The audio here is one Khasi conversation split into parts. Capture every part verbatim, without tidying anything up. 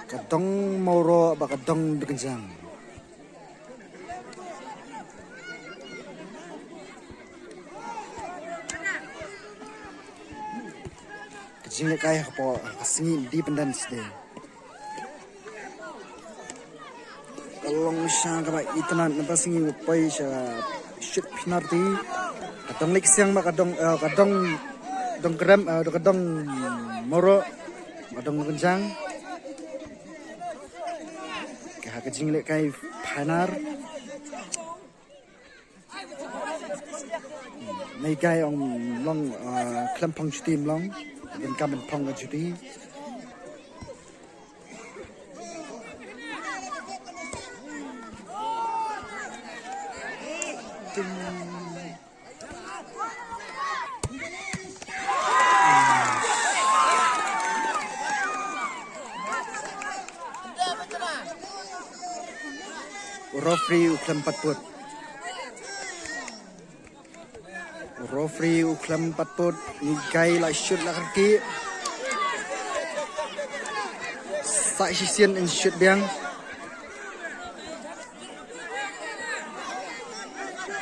Ka dong Mawroh bad ka dong Dkhajang. Ka jinglehkai hapoh ka sngi Independence Day ka long sha kaba itynnad, naba sngi u poi sha shoot penalty. Ka dong Laitksiang bad ka dong, eh, ka dong, dong Krem, eh, ka dong Mawroh, ka dong Dkhajang. Ka ha ka jinglehkai final. Neikai ong long, ah, khlem phong juti ong long. Donkam ban phong ka juti. U referee u khlem pat put. U referee u khlem pat put. Neikai la shoot la kyrkieh. Sa shisien in shoot biang.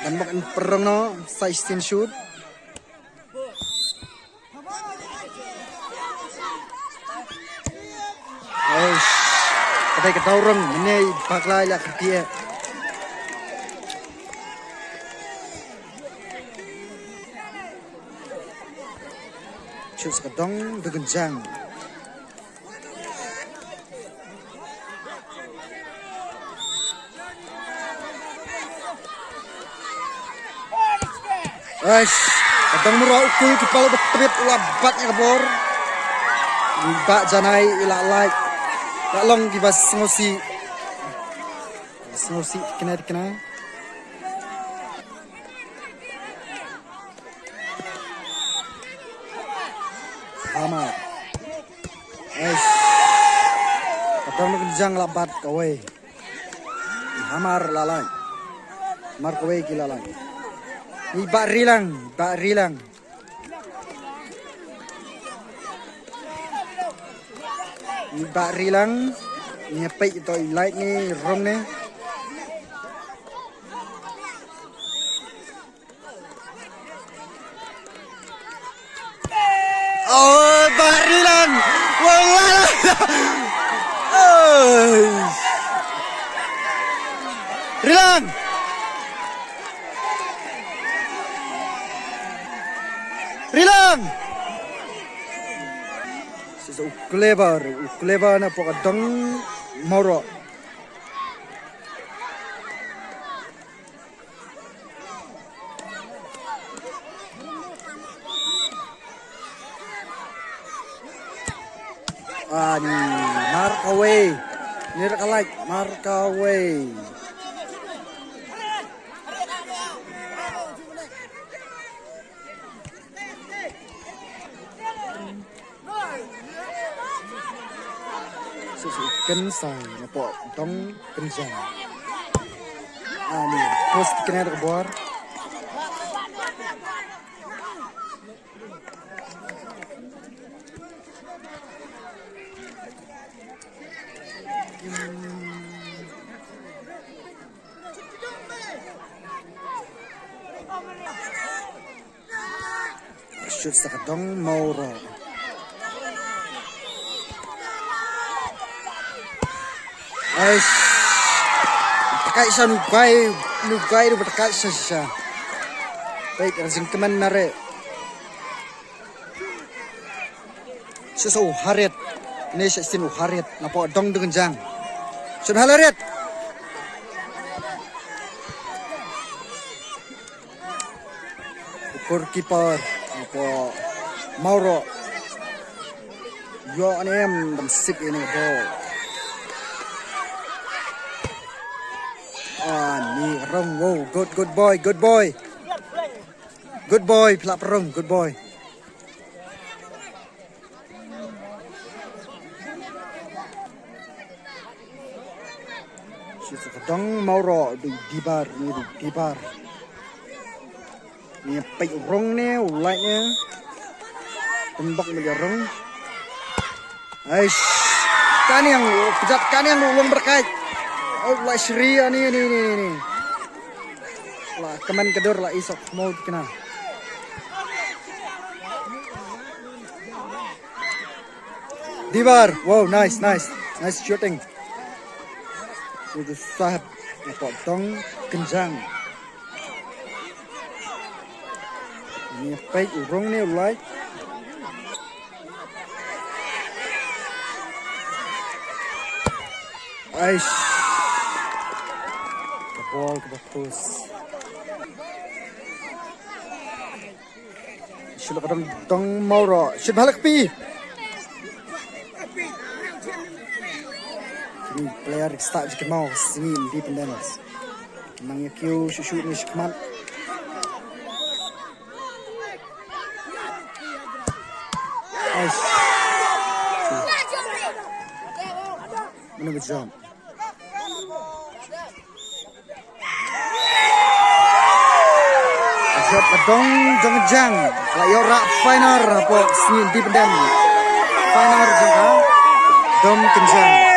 Dan bak in prong no, sa shisien shoot. Eish, ka dei ka daw rong, mynne i Baklai la kyrkieh. Shoot sa ka dong Dkhajang. Eish, ka dong Mawroh u kul ki palu ba tbit u la bat ïa ka bor. Ngi ba janai i la lait. La long kiba sngewsih. Sngewsih kine kine. Hamar. Eish. Ka dong Dkhajang la bat kawei. Hamar la lait. Mar kawei ki la lait. Ngi ba rilang, ba rilang. Ngi ba rilang. Ngi peit to i lait ne rong ne. Oh, ba rilang. Wah, wah, wah. Oi. Rilang. Rilang. Shisha u clever, u clever na poh ka dong Mawroh. Ani, mar kawei. Ni ra ka lait, mar kawei. Shisha u Kynsai na poh dong Kynjang. Ani, post kane da ka bor. Shoot sa ka dong Mawroh. Aish. Takai sa nubai, nubai ruh takai sa sa. Baik, rajin kemen nare. Shisha u Harit. Ni shisha u Harit. Na poh dong Kynjang. Shisha u Harit. U goalkeeper. Na poh Mawroh. Ïoh ne em ban sip ïa kane ka bol. Ani rong, wow, good, good boy, good boy. Good boy, pla perong, good boy. Shi sa ka dong Mauro, du Dibar, ni du Dibar. Ni peit rong ne, u lait ne. Tembak me rong. Aish. Kaniang, kejat kaniang u long berkait. Oh, lait shri, ani, ani, ani, ani. La, kemen kedur la isok mau dikena. Dibar, wow, nice, nice. Nice shooting. Itu sahab, apa tong kenjang. Ni peit u rong ne u lait. Aish. Ka bol ka ba post. Shilok dong dong Mauro. Shit bhalak pi. Kini player start jikimau sini independence. Nang ya kyu shu shu ni shikmat. Aish. Mana berjam. Jop dong jong jang. La ïoh rak final hapoh sini independent. Final jong ka dong kenjang.